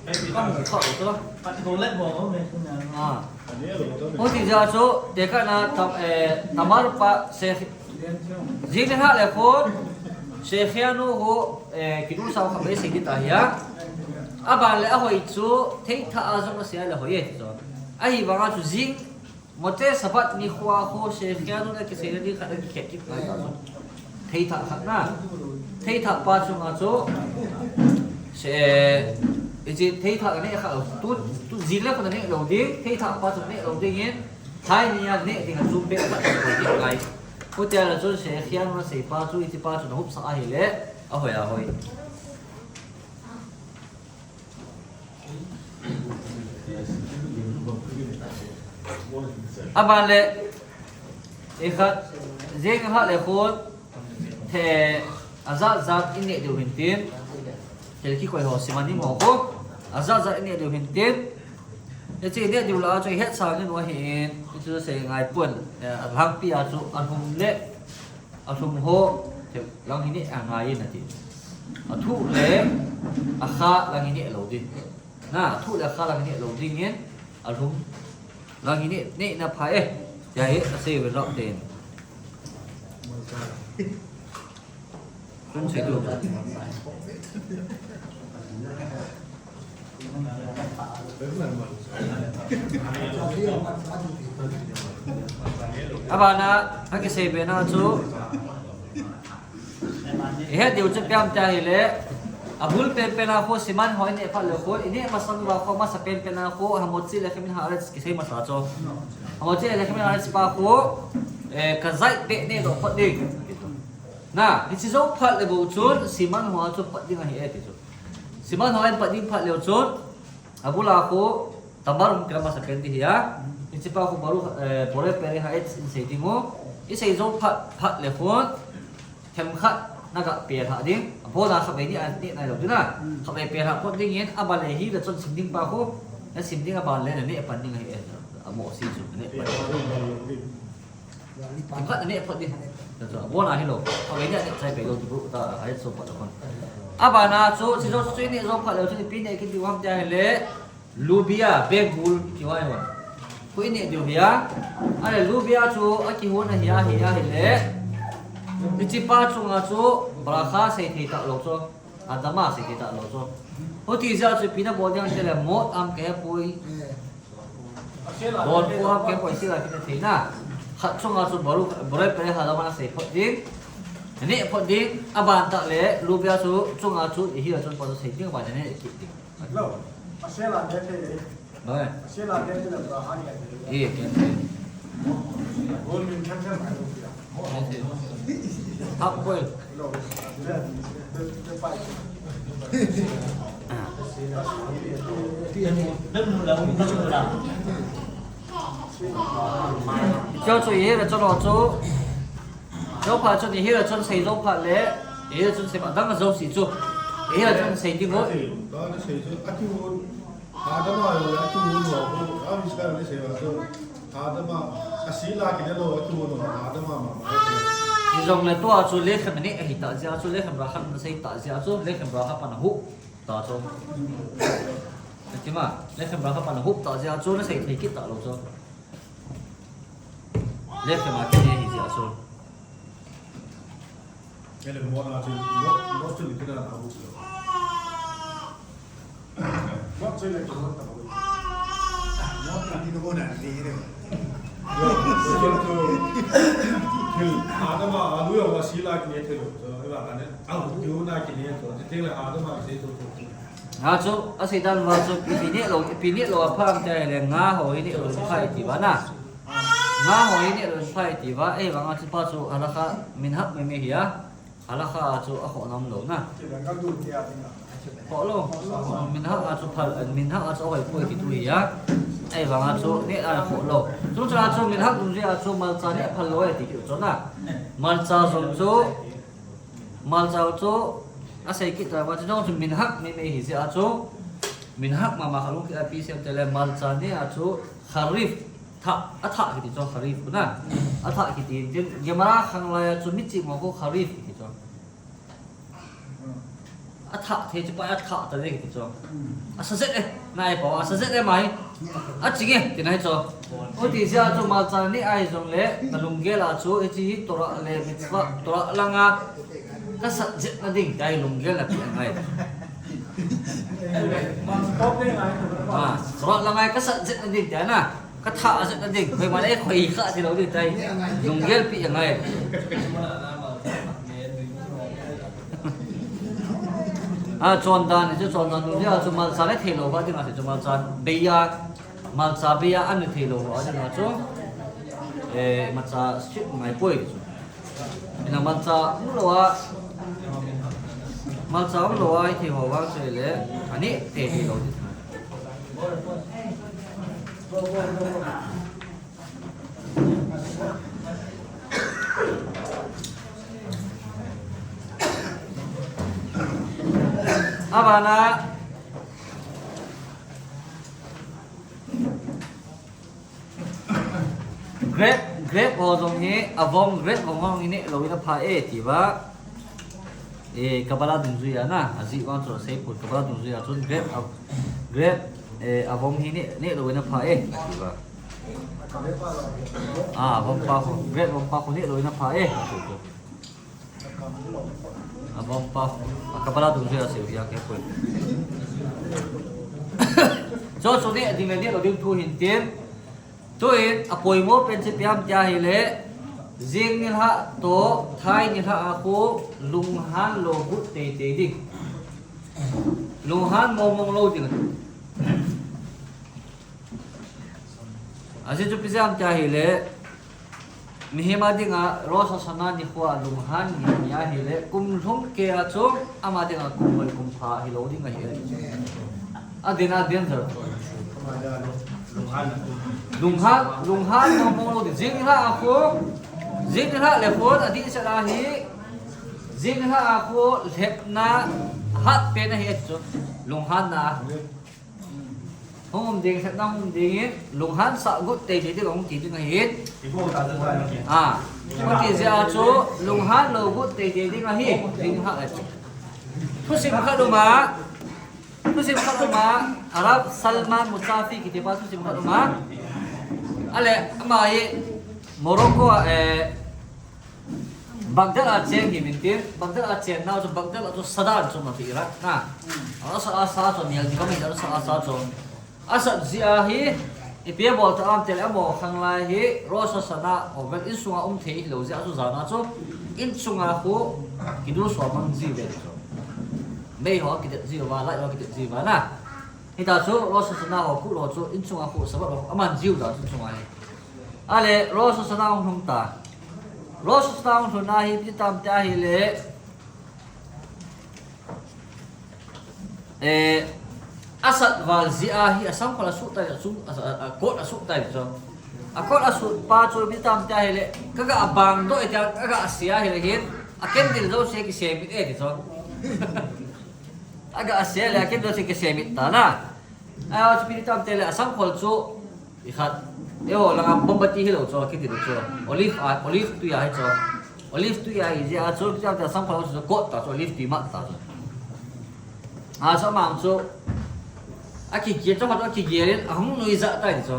Kamu kha o to. Ah. Hiti jeh a chu, tekahna tam, eh, Tamar pa se, jing le hah le khun, Shechianu ho, eh, Kiddush a kha be se ding ta ahi a. Aban le ahoi chu, theithah a jong asei le hoi e ti chu. Ahivang a chu jing Motzei Shabbat nikho a khu Shechianu le kiseina ding khat akikhet kit ngai ta chu. Theithah khat na. Theithah pa chunga chu. She, iti theithah neh khah lou. Tu, tu jing le khun neh lou ding. Theithah pa chu neh lou ding in. Thai ni a neh ding a chu pe khat koi ding ngai. Ko tia la chu Shechianu asei pa chu iti pa chu na hupsah ahile. Ahoi ahoi. Aban le, ikhat, jing hah le khun, the, ajat jat ineh diu hin tin, thil kikoi ho siman imo khu, ajat jat ineh diu hin tin, hiche ineh diu lah a chu ihet sang in u ahin, hichu sei ngai pon, eh, alhangpi a chu alhum le, Alhum ho, thil lang hi neh angai in ati. Athuh le, akha lang hi neh lou ding. Na, athuh le akha lang hi neh lou ding in, alhum lang hi neh, neh na pha e. Tia hi, asei uvin rap ten. Chun sei tu. Abana, akisei bena chu. Ihet diu chu piam tia ahile. Abul penpen a khu siman ho ineh phat le khu, ineh masang uva khu masa penpen a khu, hamotzi lechem min haaretz kisei masa chu. Hamotzi lechem min haaretz pa khu, eh, kazait beh neh doh phot ding. Na, hiche jou phat le bou chun, siman hoa chu pat ding ahi e ti chu. Siman hoa in pat ding phat leu chun, abul a khu, tamar hung kila masa pen ding ahi a. Hiche pa khu baru, eh, bore pere ha et in sei ding u. Isei jou phat, phat le khun, themkhat na ga pelha ding. Abona khatvei ni a ni nai lou ding na. Khatvei pelha phot ding in, aban le hi le chun sim ding pa khu, na sim ding aban le na neh pan ding ahi e. Amo si chu, na neh pan. Themkhat na neh phot ding. Tua chu, abona hilou. Khatvei ni a neh chai pei lou ti bu ta, hai so phot khun. Abana chu, hiche jou chu ineh jou phat leu chun ipi neh kit diu ham tia ahile, lubia, beh gul, ti uva hi. Khu ineh diu ahi a. Ahile lubia chu, akihon ahi a, ahi a ahile. Hiche pa chunga chu, bracha sei thei talou chu. Adama sei thei talou chu. Hiti jeh a chu ipi na bol ding ham itile mot ham kei poi. Bol pu ham kei poi sila kina thei na. Khat chunga chu baru, bore pere ha adama sei phot ding. Neh phot ding, aban tah le, lubia chu chunga chu, ihi a chun pa chu sei ding aban neh kit ding. Lo, asela de te. Bai. Asela de te la ba ha ya. Eh, ken te. Gol min kan kan. Hap koi. Lo. De, de, de pa. Cho cho ye la cho lo cho. Jou phat chun ihi a chun sei jou phat le, ihi a chun sei phat dang a jou si chu. Ihi a chun sei ding ho. Dang a sei chu, a ti un. A dang a yo, a ti un lo, a mi sa le sei ba chu. Hadama, asila kine lou, atu no, hadama mama. Hijongle tua chu lechem ne ahi ta jeh a chu, lechem bracha na sei ta jeh a chu, lechem bracha pan ahup ta chu. Tima, lechem bracha pan ahup ta jeh a chu, na sei thei kit ta lou chu. Lechem a kine ahi jeh a chu. Ele mo na chu, mo, mo chu ni kina na bu. Mo chu le chu ta bu. Mo na ni ko na ni re. Yo, so chu. Kil, hadama, alu ya wa sila kine thei lo. So, eba kane. Au, yu na kine to. Te le hadama se to to. Nga chu, asei dan uva chu, ipi ne lou, ipi ne lou apha ham tia ahile, nga ho hi ne lou pha iti uva na. Nga ho hi ne lou pha iti uva, ahivanga chu pa chu halakha minhag mei mei hi a, halakha a chu akhoh nom lou na. Khoh lou, minhag a chu phal, minhag a chu ahoi poi kiti hi a, ahivanga chu ne a khoh lou. Chu chu a chu minhag dungjui a chu malcha ne phal lou e ti kiti chu na. Malcha jong chu, Malcha chu asei kit ta uva, chu jong chu minhag mei mei hi jeh a chu, minhag mama kha lungkit a pi sem te le malcha ne a chu kharif, thah, athah kiti chu kharif na. Athah kiti tin, Gemara khang lai a chu miching ho khu kharif kiti chu. Athah thei chu pa athah ta le kiti chu. Asa jet e, nai pa, asa jet e mai. Aching e, ti nai chu. Uti jeh a chu malcha ne ahi jongle, na lunggel a chu, hiche hi Torah le mitzvah, Torah langa ka sat jet na ding, tia hi lunggel na pe angai. Ah, Torah langa ka sat jet na ding, tia na. Ka thah jet na ding, koima le khoi kha ti lou ding tia hi. Lunggel pe angai. A, chondan, hichu chondan nu dia chu malcha le thei lou va ding a, chu malcha bei a, malcha bei a an thei lou va ding a chu, eh, malcha sip ngai poi chu. Ina malcha um lou a, malcha um lou a, i thei ho vang chu le, ani thei thei lou ding. Abana grape, grape ho jong hi, avom grape ho jong hi ne lou in apha e ti uva. E, Kabbalah dungjui a na, ajih vang chu asei poi, Kabbalah dungjui a chun grape, a, grape, e, avom hi ne, ne lou in apha e, ati uva. A, avom pa khu, grape vom pa khu ne lou in apha e, ati uva. Avom pa khu, a, Kabbalah dungjui a asei u hi a kei poi. Chu chu ne ding le ne lou ding thu hin tin, Tuin, apoimo pen chu ipi ham tia ahile, jing nilhah toh, thai nilhah a khu, lunghan lou got teitei ding. Lunghan mongmong lou ding. Ajeh chu ipi jeh ham tia ahile, mihem a dinga, Rosh Hashanah nikho a lunghan ni, ni ahile, kum lhung kei a chu, ama dinga kum hoi kum pha hilou ding ahi. Aden, aden jal. Lunghan, lunghan mong mong lou ding. Jing nilhah a khu, jing nilhah le khun adih set ahi. Jing nilhah a khu lhepna hat pen ahi chu. Lunghan na. Hung um ding, lhepna hung um ding in, lunghan sah got teitei ding hung ti ding ahi. A, hung ti jeh a chu, lunghan lou got teitei ding ahi. Jing nilhah le chu. Thusim khat um a, Thusim khat um a, Rav Salman Mousavi kiti pa thusim khat um a. Ale, ama hi Morocco a, eh, Baghdad a cheng hi min tin, Baghdad a cheng nau chu Baghdad a chu sa dan chu ma ti Iraq na. A sa, a sa chu mial ti ka mi da sa, a sa chu. Asat jeh a hi, ipi abol ta ham tile amaho khanglai hi, Rosh Hashanah, ovel insunga um thei hilou jeh a chu jan a chu, insunga khu, kidusho mang ji uve chu. Mei ho kidet ji uva, light ho kidet ji uva na. Hita chu, Rosh Hashanah ho khu lou chu, insunga khu, Shabbat ho, aman ji u dan chu insunga hi. Ale, Rosh Hashanah hung lhung ta. Rosh Hashanah hung lhun a hi, ipi ti tam tia ahile, Eh, asat val jeh a hi asangkhol asuh tai, asung, a, a, a, coat asuh tai chu. A coat asuh pa chu ipi ti tam tia ahile, ka ga bang doh e tia, ka ga se ahile hin, a candle jouse kise mit e ti chu. A ga se le, a candle jouse kise mit ta na. A, chu ipi ti tam tia ahile, asangkhol chu, Ikhat, Eiho langa mombati hilou chu, kiti lou chu. Olive a, olive tui a hi chu. Olive tui a hi jeh a chu, kicham ta samphal chu kot ta chu, olive tui mat ta chu. A chu amang chu. Akigel chu, akigel in, ahung nuijat ta chu.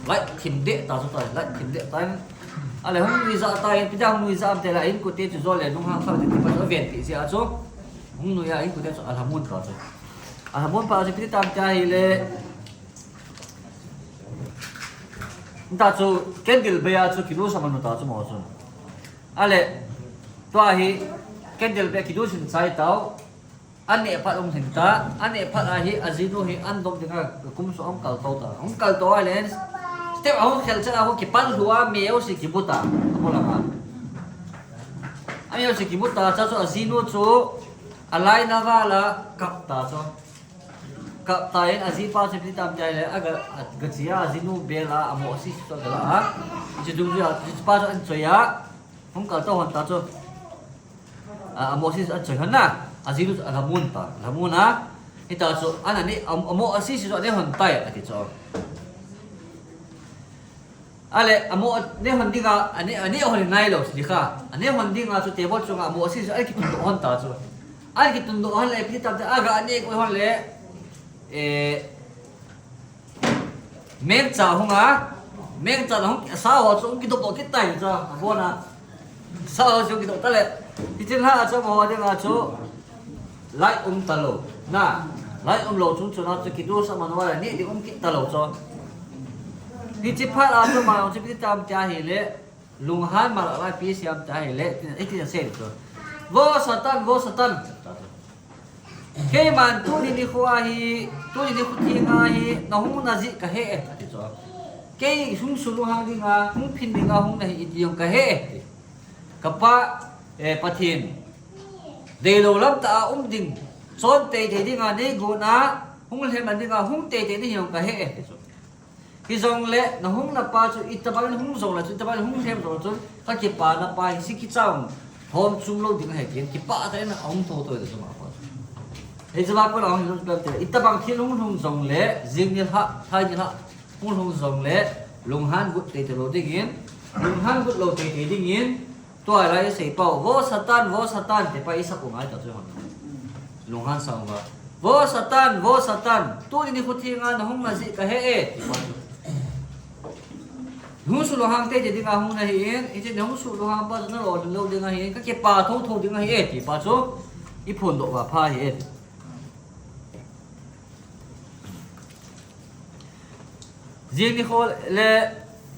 Light thim deh ta chu ta, light thim deh ta in. Ale hung nuijat ta in, pida hung nuijat am te la in, kote chu jo le nung hang sa ti pa chu ven ti jeh a chu. Hung nui a in kote chu alhamun ta chu. Alhamun pa chu piti tam ta hi le. Ta chu candle bei a chu kidu sa manu ta chu mo chu. Ale, tua hi candle bei kidu sin chai tau. Ane phat um hin ta, ane phat a hi ajinu hi an dom dinga kum su hung kal to ta. Hung kal to a le, step a hung khel chan a hung kipal lhua, meu si kibu ta. Amu lama. Ameu si kibu ta, cha chu ajinu chu, alai na va la kap ta chu. Kap ta in ajipa chu piti tam ta le, aga, aga chia ajinu bel a, amo si si chu aga la a. Chi dung chu a, chi pa chu an choi a. Hung kal to hon ta chu. A, amo si si an choi hon na. Ajinu chu alhamun ta, alhamun a. Hita chu, an ani, am-, amo si si chu ane hon tai, ati chu. Ale, amo ne hon dinga, ane, ane hon nai lou, si kha. Ane hon dinga chu table chunga amo si chu, ale kitun doh hon ta chu. Ale kitun doh hon le, piti tam ta, aga ane ko hon le, eh, mengcha hung a, mengcha na hung, sa ho chu hung kidoh doh kit tai chu, abon a. Sa ho chu hung kidoh ta le, hitin ha chu, amo dinga chu, Light um talou. Na, light umlou chung chun a chu kidu sa man uva le, ni ding um kit talou chu. Hichi phat a chu ma jong chu piti tam tia hile, lunghan ma la lai pi siam tia hile, tin, iti na sei chu. Vo Satan, vo Satan. Keiman tuni nikho a hi, tuni nikho theng a hi, na hung na jih ka he e, ati chu. Kei hung su lunghang dinga, hung phin dinga, hung na hi iti jong ka he e. Ka Pa, eh, Pathen. Deilou lam tah a um ding, chon teitei dinga, nei gon a, hung lhem a dinga, hung teitei ding hi jong ka he e, ti chu. Hijongle, na hung na pa chu, itobang in hung jong le chu, itobang in hung lhem jong le chu, ka kipana pa hi, si kicha hung, thom chum lou ding ahi, tin, kipah tah in ahung thotho e, ti chu ma pa chu. Hiche a kona hung lhung peh te, itobang thil hung lhung jong le, jing nilhah, thai nilhah, hung lhung jong le, lunghan got teitei lou dingin, lunghan got lou teitei dingin, Tua lai i sei pau, vo Satan, vo Satan, ti pa i sap u ngai ta chu hon. Lunghan sang uva. Vo Satan, vo Satan, tuni nikho theng a na hung na jih ka he e, ti pa chu. Hung su lunghang teitei dinga hung na hi in, hiche na hung su lunghang pa chu na lolhin lou ding ahi in, ka kipah thotho ding ahi e, ti pa chu. I phondoh uva pha ahi e. Jing nikho le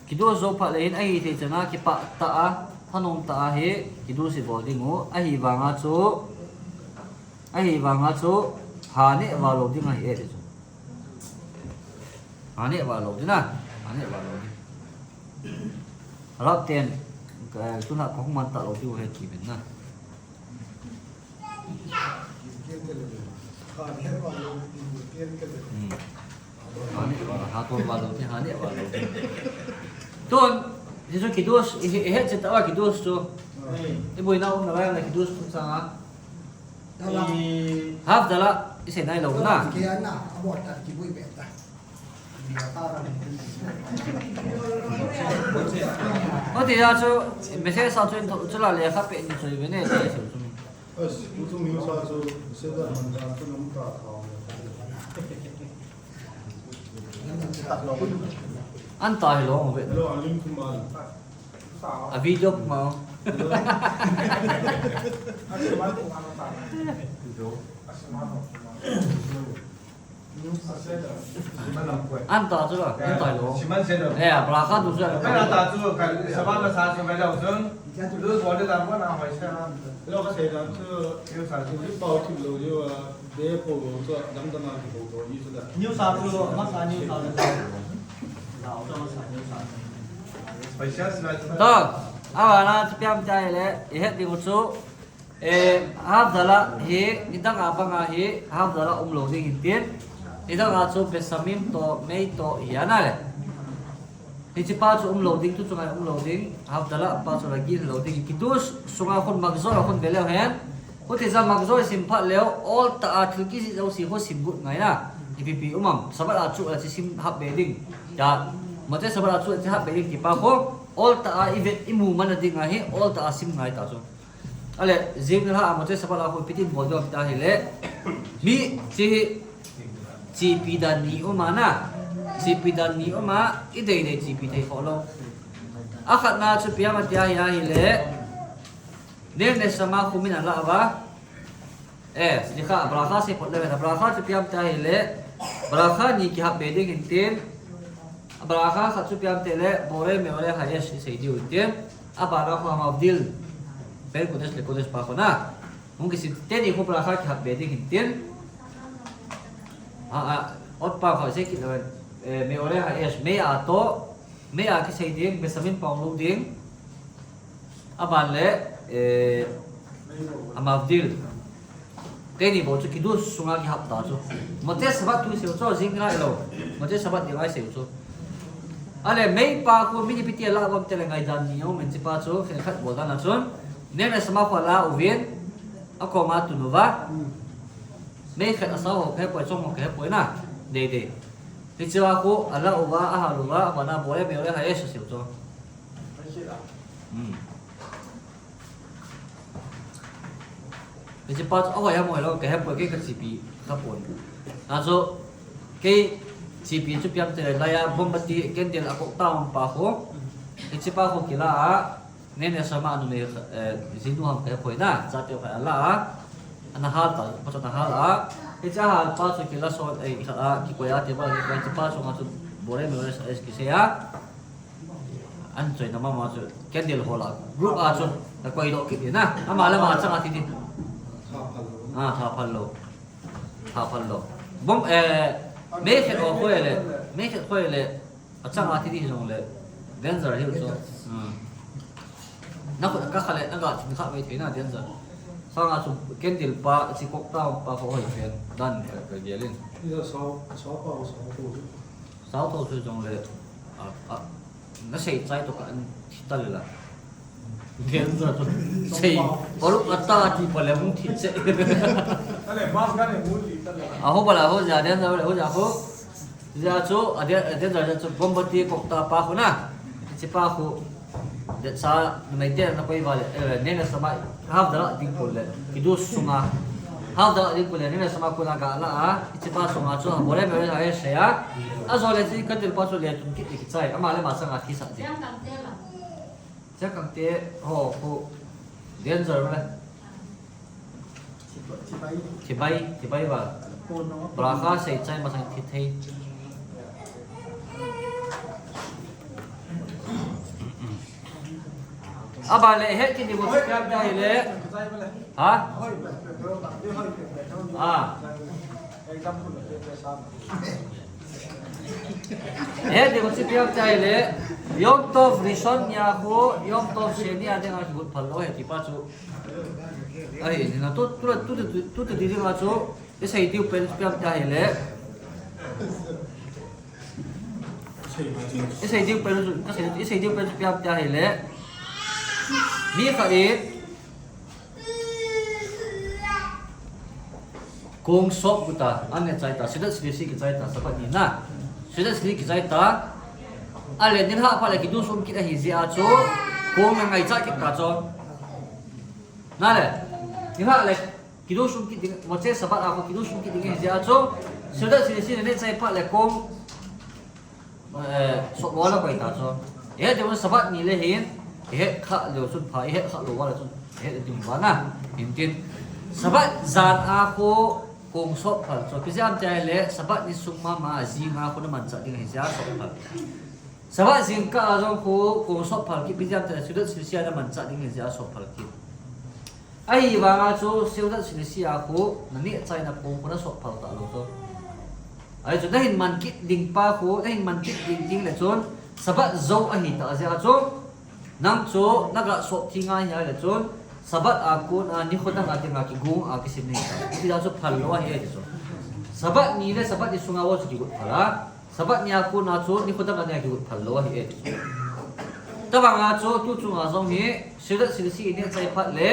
kidu jou phat le hin ahithei chan a kipah tah a, thanom tah a hi kidu se bol ding u, ahivang a chu, ahivang a chu, ha neh val lou ding ahi e ti chu. Ha neh val lou ding a, ha neh val lou ding. Alap ten, eh, tuna kahung man talou diu ahi ti ven na. Hmm. Ha neh val, ha ton val lou ding, ha neh val lou ding. Tun, hichu kidu, i, i het chet tah a kidu chu. I boina um nalai na kidu chu sanga. Havdalah, i sei nai lou na. Ati a chu, message a chu, chu la lekha peh ni chu i ve ne, ti chu. As, tutu mi sa chu, se da man da chu nam ta tha. An ta hi lo ve. Hello, Alim Kumar. A video ma. Hello. An ta chu la, an ta lo. Eh, bra ka du chu. Ka ta chu, ka sa ba ma sa chu mai lo chun. Lu bo le ta bo na hoi sa. Lo ka sei dan chu, yu sa chu, yu pau chu lo yu a, de po lo chu, dam dam a ki po lo yu chu da. New sa chu, ma sa new sa le. La o ma sa new sa. Paisa sa chu. To, a va na chu piam chai le, i het ding u chu. Eh, Havdalah hi, nidang a banga hi, Havdalah um lou ding hin tin. Nidang a chu Beshamim to, Mei to, hi ana le. Hiche pa chu um lou ding, tu chunga um lou ding, Havdalah pa chu la gin lou ding. Kiddush sunga khun Magzor a khun ve leu hen. Hiti jeh a Magzor sim phat leu, ol tah a thil kijih jouse ho sim got ngai na. Ipi pi um am, Shabbat a chu la chi sim hap be ding. Ya, Motzei Shabbat a chu hiche hap be ding ti pa khu, ol tah a i vet i mu man a ding ahi, ol tah a sim ngai ta chu. Ale, jing nilhah a Motzei Shabbat a khu ipi tin bol diu ham tia ahile, mi chi hi, chipi dan ni um a na, chipi dan ni um a, i dei dei chipi thei kho lou. Akhatna chu ipi ham tia hi ahile, Ner Neshama khu min a la uva, Eh, slicha, bracha sei phot le, bracha chu ipi ham tia ahile, bracha ni kihap be ding hin tin, bracha khat chu ipi ham tia ahile, Bore Me'ore Ha'esh i sei diu hin tin, abana khu Hamavdil, pen Kodesh le Kodesh pa khu na, hung kisim teni khu bracha kihap be ding hin tin, a, a, ot pa khu sei kit le, eh, Me'ore Ha'esh, mei a toh, mei a kisei ding, Besamim pang lou ding, Aban le, eh, Hamavdil. Teni bou chu Kiddush sunga kihap ta chu. Motzei Shabbat thu isei u chu, jing nilhah lou. Motzei Shabbat ding a isei u chu. Ale, mei pa khu, mi ni ipi ti a la uvam tia le ngaidan ni um in hiche pa chu, khenkhat bol dan a chun. Ner Neshama khu a la uvin, akoma tun uva. Mei khat a sao ho kahe poi, chong ho kahe poi na. Dei dei. Hiche a khu, a la uva, a hal uva, abana Bore Me'ore Ha'esh asei u chu. Hmm. Hiche pa chu ahoi ham ahoi lou, kahe poi, kei kachipi kha poi. Achu, kei chipi chu ipi ham tia ahile, laiya, mombati, candle akok ta um pa khu. Hiche pa khu kila a, Ner Neshama a numei, eh, jinu ham kahe poi na, chate kha a la a. Ana hal ta, pa chu ana hal a. Hiche a hal pa chu kila son, eh, kha a, kikoi a, table a, kikoi, hiche pa chu nga chu Bore Me'ore Ha'esh kisei a. An choina mama chu candle hol a, group a chu na koi doh kit in na. Ama le ama chang a thi di. Ah, tha phal lou. Tha phal lou. Bom, eh, mei khat ho khoi le, mei khat khoi le, achang a thi di jong le, danger hi chu. Hmm. Na khu ka kha le, na ga thin kha mai thei na, danger. Sanga chu candle pa, chi kok ta pa ho hoi pen, dan ka, ka gelin. Ni sa, sa pa, sa pa. Sao tho chu jong le, a, a, na sei chai toh kah in thi ta le la. Danger chu. Sei, paruk ata ti pa le hung thi che. Ale, mask ka le mu ti ta le la. A ho bala ho ja, danger le ho ja ho. Ja chu, a de, a danger ja chu, mombati kok ta pa khu na. Hiche pa khu. Desa, numei te na koi uva le, eh, Ner Neshama, Havdalah ding pol le, Kiddush sunga, Havdalah ding pol le, Ner Neshama kona ga la a, hiche pa sunga chu, Bore Me'ore Ha'esh asei a, ajole chu, candle pa chu le tun kit kichai, ama le ama chang a thi sah di. Siakang te ho, khu, danger le. Chibai, chibai ba. Bracha sei chai masang thi thei. Aban le, het kit ding bou chu ipi ham tia ahile. Ha? Ah. Het ding bou chu ipi ham tia ahile. Yom Tov Rishon nia khu, Yom Tov Sheni a dinga kigot phal lou ahi ti pa chu. Ahi, na tu, tu, tu, tu, tu, tu, ti dinga chu, isei diu pen chu ipi ham tia ahile. Isei diu pen chu, kasei, isei diu pen chu ipi ham tia ahile. Mi khat in, kong sop gu ta, an neh chai ta, Seudat Shlishit kichai ta, Sabbath ni na. Seudat Shlishit kichai ta. Ale, nilhah phat le kiddush um kit ahi jeh a chu, kong angaichat kit ta chu. Nale, nilhah le, kiddush um kit ding, Motzei Shabbat a khu kiddush um kit ding ahi jeh a chu, Seudat Shlishit aneh chai phat le kong, eh, sop lou ana koi ta chu. Ihet diu Sabbath ni le hin, ihet kha leu chun pha, ihet kha lou uva le chun, ihet ding uva na, hin tin. Sabbath jan a khu kong sop phal chu. Ipi jeh ham tia ahile, Sabbath ni sung mama a jing a khu na manchah ding ahi jeh a sop phal. Sabbath jingkah a jong khu kong sop phal kit, ipi jeh ham tia ahile, Seudat Shlishit a na manchah ding ahi jeh a sop phal kit. Ahivanga chu Seudat Shlishit a khu, na neh chaina kong khu na sop phal ta lou chu. Ahi chu, na hin man kit ding pa khu, na hin man kit ding ding le chun, Sabbath jou ahi ta jeh a chu, nang chu, na ga sop theng ahi le chun, Sabbath a kon a, nikho dang a dinga kigong a kisim nei ta. Ipi jeh a chu phal lou ahi ti chu. Sabbath ni le Sabbath ni sunga chu kigot phal a. Sabbath ni a kon a chu nikho dang a dinga kigot phal lou ahi e. Tabang a chu tu chung a jong hi, Seudat Shlishit i neh chai phat le,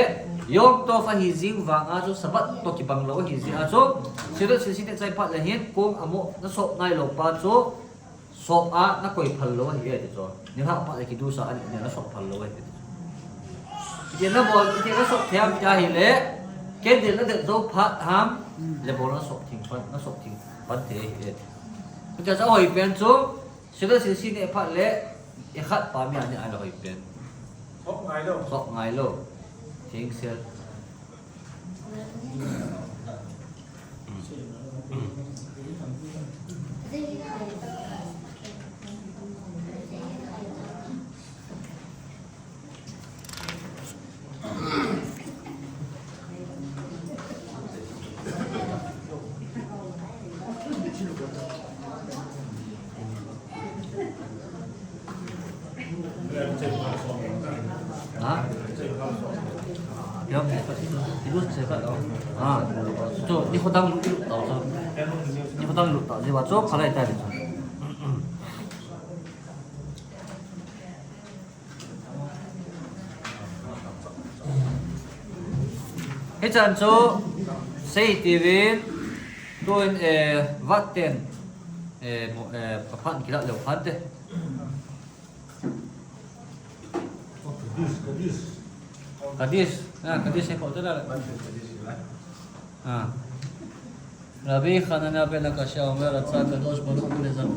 Yom Tov ahi jing vang a chu Sabbath toh kibang lou ahi jeh a chu, Seudat Shlishit neh chai phat le hin, kong amo na sop nai lou pa chu, Sop a na koi phal lou ahi e ti chu. Nilhah phat le kidusa a neh na sop phal lou ahi ti chu. Iti na bol, iti na sop thei ham tia ahile, candle na det jou phat ham, le bol na sop theng pan, na sop theng pan thei ahi e ti. Tia chu ahoi pen chu, sila sisi neh phat le, e khat pa mi a neh a le hoi pen. Sop ngai lou. Sop ngai lou. Thengsel. Ha? Yom, ilu se ka lo. Ha. Chu, ni khodang lu tau chu. Ni khodang lu tau, jiwa chu, phalai ta ni chu. Hichan chu, sei tivin, tuin, eh, vat ten, eh, mo-, eh, kaphan kilah leu phan te. Kadis, ah, kadis hai kho te la. Ah. רבי חנניה בן עקשיא אומר, רצה הקדוש ברוך הוא לזכות